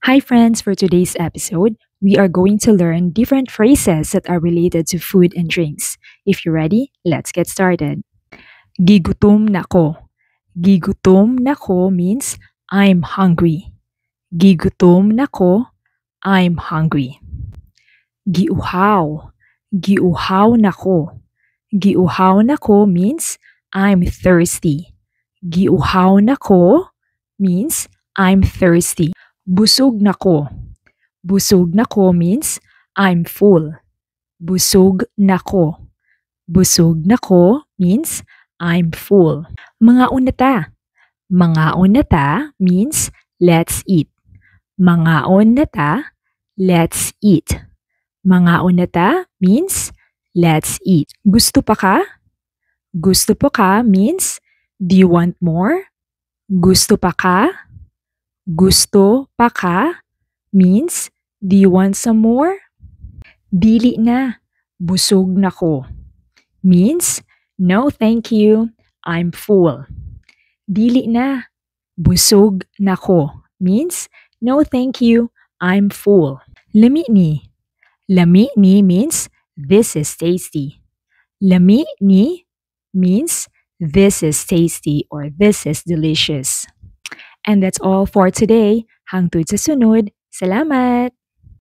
Hi friends, for today's episode, we are going to learn different phrases that are related to food and drinks. If you're ready, let's get started. Gigutom na ko. Gigutom na ko means "I'm hungry." Gigutom na ko, "I'm hungry." Giuhaw. Giuhaw na ko. Giuhaw na ko means "I'm thirsty." Giuhaw na ko means "I'm thirsty." Busog na ko. Busog na ko means "I'm full." Busog na ko. Busog na ko means "I'm full." Mangaon na ta. Mangaon na ta means "Let's eat." Mangaon na ta, "Let's eat." Mangaon na ta means "Let's eat." Gusto pa ka? Gusto pa ka means "Do you want more?" Gusto pa ka? Gusto pa ka means "Do you want some more?" Dili na, busog na ko means "No, thank you, I'm full." Dili na, busog na ko means "No, thank you, I'm full." Lami ni. Lami ni means "This is tasty." Lami ni means "This is tasty" or "This is delicious." And that's all for today. Hangtod sa sunod. Salamat!